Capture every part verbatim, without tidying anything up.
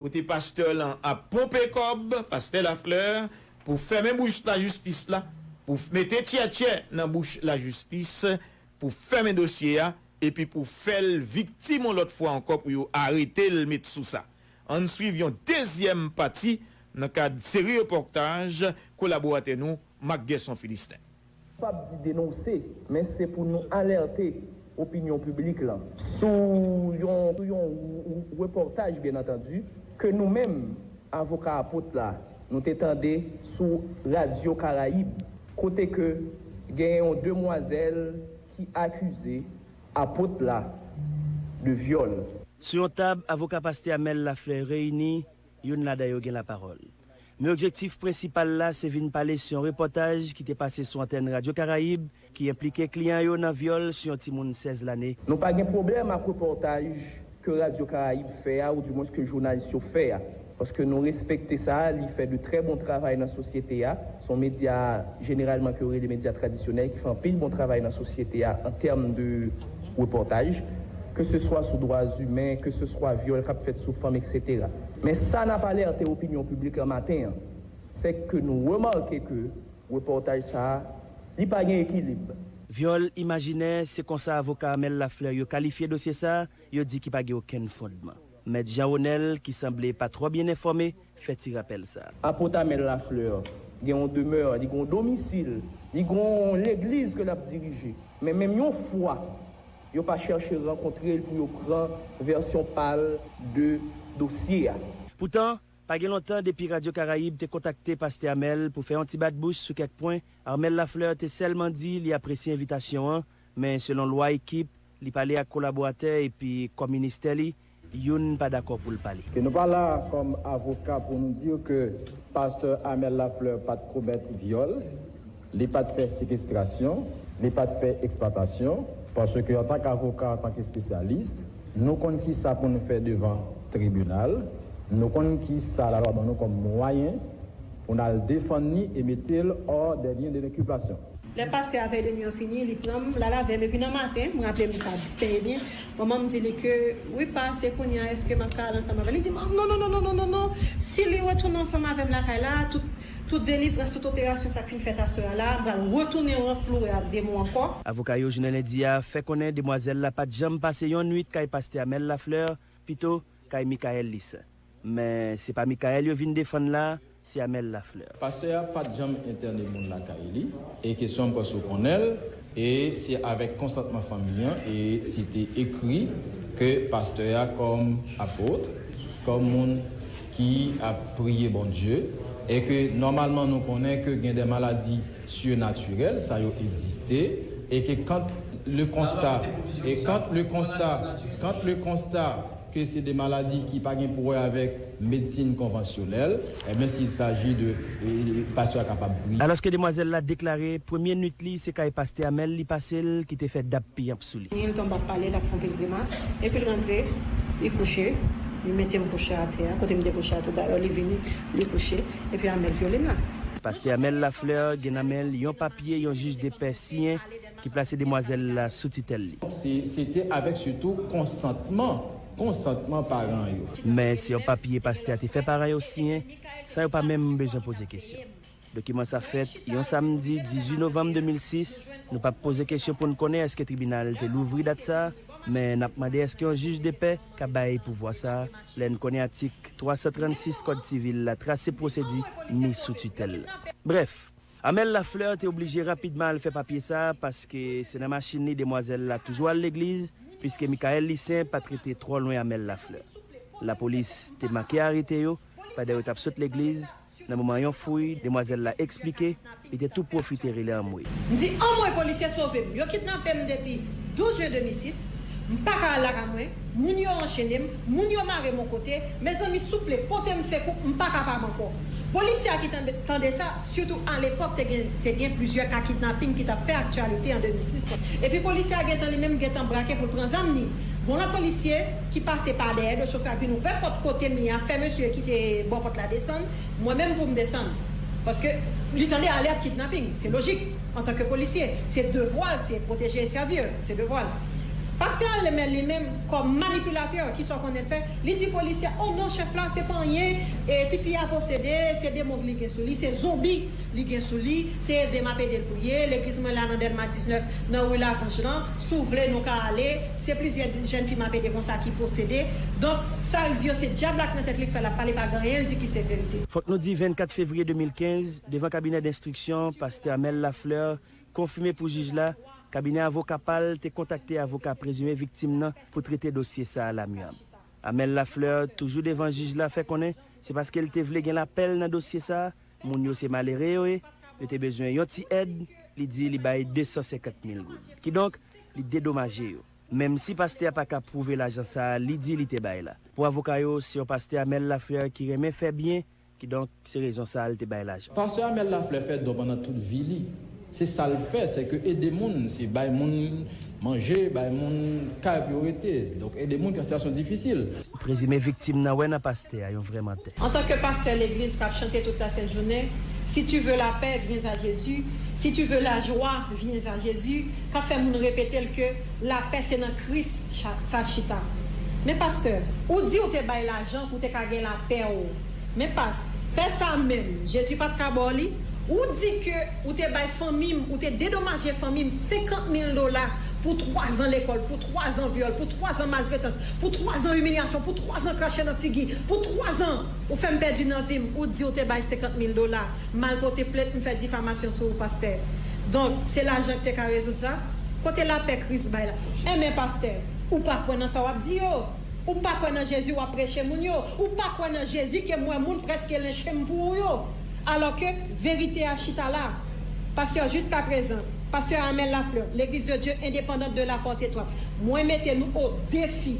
Kote pastè lan ap ponpe kòb, pastè Lafleur, pou fèmen bouch lajistis la, pou mete tchètchè nan bouch lajistis, pou fèmen dosye a, epi pou fè l viktim yon lòt fwa ankò pou yo arete l met sou sa. Ann swiv yon dezyèm pati nan kad seri repòtaj kolaboratè nou, Marc Guerson Philistin. Kapab di denonse, men se pou nou alète opinyon piblik lan sou yon, sou yon repòtaj, byen antandi, ke nou menm, avoka Apot la, nou te tande sou Radyo Karayib, kote ke gen yon demwazèl ki akize Apot la de vyòl. Sou yon tab, avoka pastè Amel Lafleur reyini, youn ladan yo gen lapawòl. Men objektif prensipal la se vin pale sou yon repòtaj ki te pase sou antèn Radyo Karayib ki enplike kliyan yo nan vyòl sou yon timoun sèz lane. Nou pa gen pwoblèm ak repòtaj ke Radyo Karayib fè a, oudimwens ke jounalis yo fè a. Paske nou respekte sa, li fè de trè bon travay nan sosyete a. Se yon medya, jeneralman, ke yo rele medya tradisyonèl, ki fè anpil bon travay nan sosyete a an tèm de repòtaj, keseswa sou dwa imen, keseswa vyòl k ap fèt sou fanm, etsetera. Men sa n ap alète opinyon piblik lan maten an, se ke nou remake ke repòtaj sa a, li pa gen ekilib. Vyòl imajinè, se konsa avoka Amel Lafleur yo kalifye dosye sa a, yo di ki pa gen okenn fondman. Mèt Jean Ronel, ki sanble pa twò byen enfòme, fè ti rapèl sa a. Apot Amel Lafleur gen yon demè, li gen yon domisil, li gen yon legliz ke l ap dirije. Men menm yon fwa, yo pa chèche rankontre l pou yo pran vèsyon pa l de dosye a. Poutan, pa gen lontan depi Radyo Karayib te kontakte pastè Amel pou fè yon ti bat bouch sou kèk pwen, Amel Lafleur te sèlman di li apresye envitasyon an, men selon lwa ekip, li pale ak kolaboratè epi kò ministè li, youn pa dakò pou l pale. Ke nou pa la kòm avoka pou nou di ke pastè Amel Lafleur pa t komèt vyòl, li pa t fè sekestrasyon, li pa t fè eksplwatasyon, paske antank avoka, antank espesyalis, nou konn kisa pou n fè devan tribinal, nou konn kisa lalwa ban nou kòm mwayen pou n al defann li e mete l hors des liens de l'inculpation. Lè pastè a vèy de nwi an fini, li pran m, l al avè m, epi nan maten, m raple m sa trè byen, manman m di li ke, wi pa, se kounye a, èske m ap ka al ansanm avè l? Li di m, non, non, non, non, non, non, non, si li retounen ansanm avè m lakay la, tout, tout delivrans, tout operasyon sa k fin fèt aswè a la, m pral retounen ranflouwe ak demon ankò. Avoka yo jounen lendi a fè konnen demwazèl la pa t janm pase yon nwit kay pastè Amel Lafleur, pito kay Michael Lissaint. Men se pa Michael yo vin defann la, se Amel Lafleur. Pastè a pa t janm entène moun lakay li, e kesyon m panse w konnen l, e se avèk konsantman fanmi an, e se te ekri ke pastè a kòm apot, kòm moun ki ap priye Bondye, e ke nòmalman nou konnen ke gen de maladi surnaturel, sa yo egziste, e ke quand le constat, e quand le constat, quand le constat ke se de maladi ki pa gen pou wè avèk medsin konvansyonèl, ebyen s'il s'agit de, e, pastè a kapab priye. Alòske demwazèl la deklare premye nwit li se kay pastè Amel li pase l ki te fè dap piyap sou li. Li tonbe ap pale, l ap fè anpil grimas, epi l rantre, li kouche, li mete m kouche atè a, kote m te kouche a tou dayè, li vini, li kouche, epi Amel vyole m la. Pastè Amel Lafleur gen nan men l yon papye yon jij de pè siyen ki plase demwazèl la sou titèl li. Se, se te avèk sitou konsantman, konsantman paran yo. Men se yon papye pastè a te fè paran yo siyen, san yo pa menm bezwen poze kesyon. Dokiman sa fèt yon samdi dizuit novanm de mil sis, nou p ap poze kesyon pou n konnen èske tribinal te louvri dat sa, men n ap mande èske yon jij de pè ka bay pouvwa sa, lè n konnen atik twa san trannsis Kòd Sivil la trase pwosedi miz sou titèl la. Brèf, Amel Lafleur te oblije rapidman al fè papye sa a, paske se nan machin li demwazèl la toujou al legliz, piske Michael Lissaint pa t rete twò lwen Amel Lafleur. Lapolis te make arete yo pandan yo t ap sot legliz. Nan moman yon fouy, demwazèl la eksplike li te tou pwofite rele anmwe. M di anmwe polisye sove m, yo kidnape m depi douz jen de mil sis, m pa ka al lakay mwen, moun yo anchene m, moun yo mare m yon kote, mezanmi souple pote m sekou, m pa kapab ankò. Polisye a ki tande, tande sa, sitou alepòk te gen, te gen plizyè ka kidnaping ki t ap fè aktyalite an de mil sis. Epi polisye a gentan li menm gentan brake pou l pran zam li. Gon lòt polisye ki pase pa dèyè do chofè a vin ouvè pòt kote m ye a, fè mesye ki te bò pòt la desann, mwen menm pou m desann. Paske li tande alèt kidnaping, se lojik, antanke polisye, se devwa l, se pwoteje e sèvi l, se devwa l. Pastè Alemè li menm, kòm manipilatè, kisa w konnen l fè? Li di polisye a, o non, chèf la, se pa anyen, e, tifi a posede, se demon li gen sou li, se zonbi li gen sou li, se ede m ap ede l priye, legliz mwen la nan Dèlma diznèf, nan ri Lavanj lan, si w vle, nou ka ale, se plizyè jèn fi m ap ede konsa ki posede. Donk, sa l di yo, se dyab la k nan tèt li k fè l ap pale, pa gen anyen l di ki se verite. Fòk nou di vennkat fevriye de mil kenz, devan kabinè denstriksyon, pastè Amel Lafleur konfime pou jij la, kabinè avoka pa l te kontakte avoka prezime viktim nan pou trete dosye sa a lamyab. Amel Lafleur, toujou devan jij la, fè konnen se paske l te vle gen lapè l nan dosye sa a, moun yo se malere yo ye, yo te bezwen yon ti èd, li di li bay de san senkant mil goud. Kidonk, li dedomaje yo. Menm si pastè a pa ka pwouve lajan sa a li di li te bay la. Pou avoka yo, se yon pastè Amel Lafleur ki renmen fè byen, kidonk, se rezon sa a l te bay lajan. Pastè Amel Lafleur fè don pandan tout vi li. Se sa l fè, se ke ede moun, se bay moun manje, bay moun kay pou yo rete. Donk, ede moun ki an sitiyasyon difisil. Prezime viktim nan wè nan pastè a yon vrè mantè. Antanke pastè legliz k ap chante tout lasent jounen, Si tu veux la paix, viens à Jésus, Si tu veux la joie, viens à Jésus, k ap fè moun repete l ke lapè se nan Kris cha- sa chita. Men pastè, ou di w te bay lajan pou w te ka gen lapè w. Men pas, pè sa menm, Jezi pa t ka ba w li? Ou di ke ou te bay fanmi m, ou te dedomaje fanmi m senkant mil dola pou twa zan lekòl, pou twa zan vyòl, pou twa zan maltretans, pou twa zan imilyasyon, pou twa zan krache nan figi, pou twa zan ou fè m pèdi nan vi m, ou di w te bay senkant mil dola, m al pote plent, m fè difamasyon sou ou, pastè. Donk, se lajan ki te ka rezoud sa? Kote lapè Kris bay la? Enben, pastè, ou pa kwè nan sa w ap di yo. Ou pa kwè nan Jezi w ap preche moun yo. Ou pa kwè nan Jezi ke m wè moun prèske lenche m pou ou yo. Alò ke verite a chita la. Pastè, jiskaprezan, pastè Amel Lafleur, L'Église de Dieu indépendante de la Porte Étroite, mwen mete nou o defi.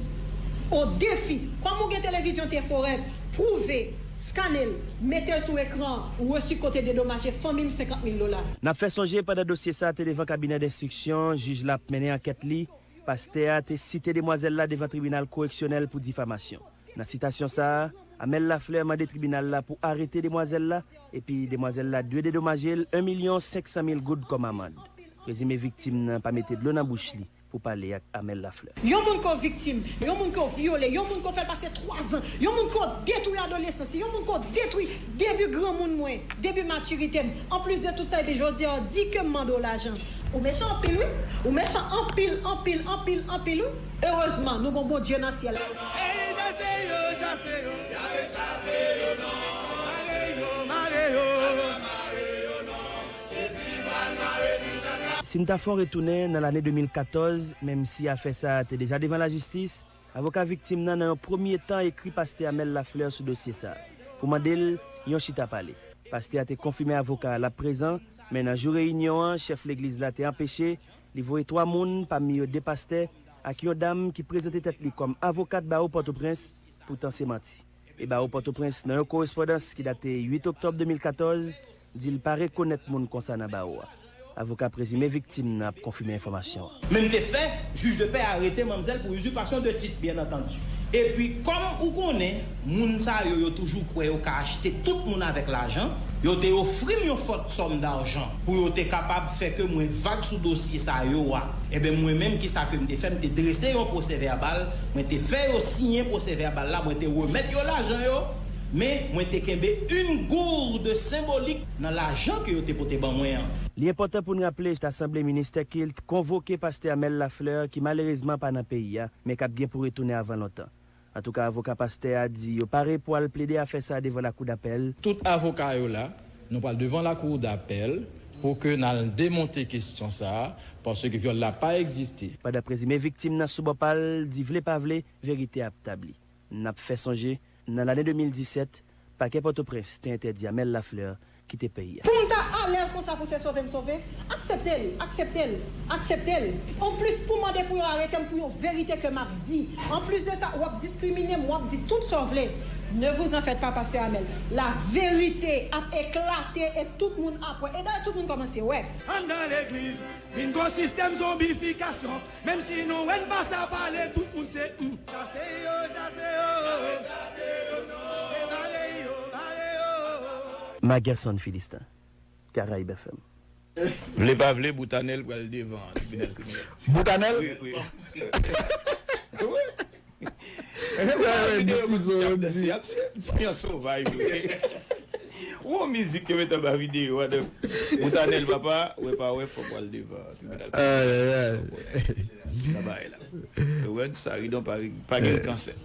O defi. Kòm ou gen televizyon T F O Rev, pwouve, skane l, mete l sou ekran an, resi kote dedomaje fanmi m senkant mil dola. N ap fè sonje, pandan dosye sa a te devan kabinè denstriksyon, jij la ap mennen ankèt li, pastè a te site demwazèl la devan tribinal koreksyonèl pou difamasyon. Nan sitasyon sa a, Amel Lafleur mande tribinal la pou arete demwazèl la, epi demwazèl la dwe dedomaje l en milyon senk san mil goud kòm amann. Prezime viktim nan pa mete dlo nan bouch li pou pale ak Amel Lafleur. Yon moun ke w viktim, yon moun ke w vyole, yon moun ke w fè l pase twa zan, yon moun ke w detwi adolesans, yon moun ke w detwi debi granmoun mwen, debi matirite m. Anplis de tout sa, epi jodi a, w di ke m mande w lajan. Ou mechan anpil, wi. Ou mechan anpil, anpil, anpil, anpil, wi. Erezman, nou gon Bondye nan syèl. Ey, chase yo, chase yo. Mare yo, mare yo. Si n ta fè yon retounen nan lane de mil katòz, menm si afè sa a te deja devan lajistis, avoka viktim nan, nan yon premye tan, ekri pastè Amel Lafleur sou dosye sa a, pou mande l yon chita pale. Pastè a te konfime avoka a l ap prezan, men nan jou reyinyon an, chèf legliz la te anpeche, li voye twa moun, pami yo de pastè, ak yon dam ki prezante tèt li kòm avokat bawo Pòtoprens, poutan se manti. E bawo Pòtoprens, nan yon korespondans ki date uit oktòb de mil katòz, di l pa rekonèt moun konsa nan bawo a. Avoka prezime viktim nan ap konfime enfòmasyon an. Men m te fè jij de pè arete manmzèl pou izipasyon de tit, byen antandi. Epi, kòm ou konnen, moun sa yo, yo toujou kwè yo ka achte tout moun avèk lajan, yo te ofri m yon fòt sòm dajan pou yo te kapab fè ke mwen vag sou dosye sa yo a. Enben, mwen menm, kisa ke m te fè? M te drese yon pwosè vèbal, mwen te fè yo siyen pwosè vèbal la, mwen te remèt yo lajan yo, men mwen te kenbe yon goud senbolik nan lajan ke yo te pote ban mwen an. Li enpòtan pou n raple, Asanble Ministè Kilt konvoke pastè Amel Lafleur, ki malerezman pa nan peyi a, men k ap gen pou retounen avan lontan. Antouka, avoka pastè a di yo pare pou al plede afè sa a devan lakou dapèl. Tout avoka yo la, nou pral devan lakou dapèl pou ke n al demonte kesyon sa a, paske vyòl la pa egziste. Pandan prezime viktim nan sou bò pa l di vle pa vle, verite ap tabli. N ap fè sonje, nan lane de mil disèt, pakè Pòtoprens te entèdi Amel Lafleur kite peyi a. Pou m ta alèz konsa pou se sove m sove, aksepte l, aksepte l, aksepte l. Anplis, pou mande pou yo arete m pou yon verite ke m ap di. Anplis de sa, w ap diskrimine m, w ap di tout sa w vle. Ne vous en faites pas, pastè Amel. La verite ap eklate e tout moun ap wè. E dayè, tout moun kòmanse wè. Anndan legliz, vin gon sistèm zonbifikasyon. Menm si nou wè n pa sa pale, tout moun se m. Chase yo, chase yo. E bare yo, bare yo. Magerson Philistin, Caraïbes F M. Vle pa vle, Boutanèl pral devan tribinal kriminèl. Boutanèl? Wi, wi. Wi. Videyo moun ki ap danse, ap se ti pyan sovaj vre. Ou yon mizik ke met anba videyo a, donk Boutanèl papa, wè pa wè, fòk pral devan tribinal kriminèl. Sa bagay la. Ou wè, sa ridon pa gen kansè.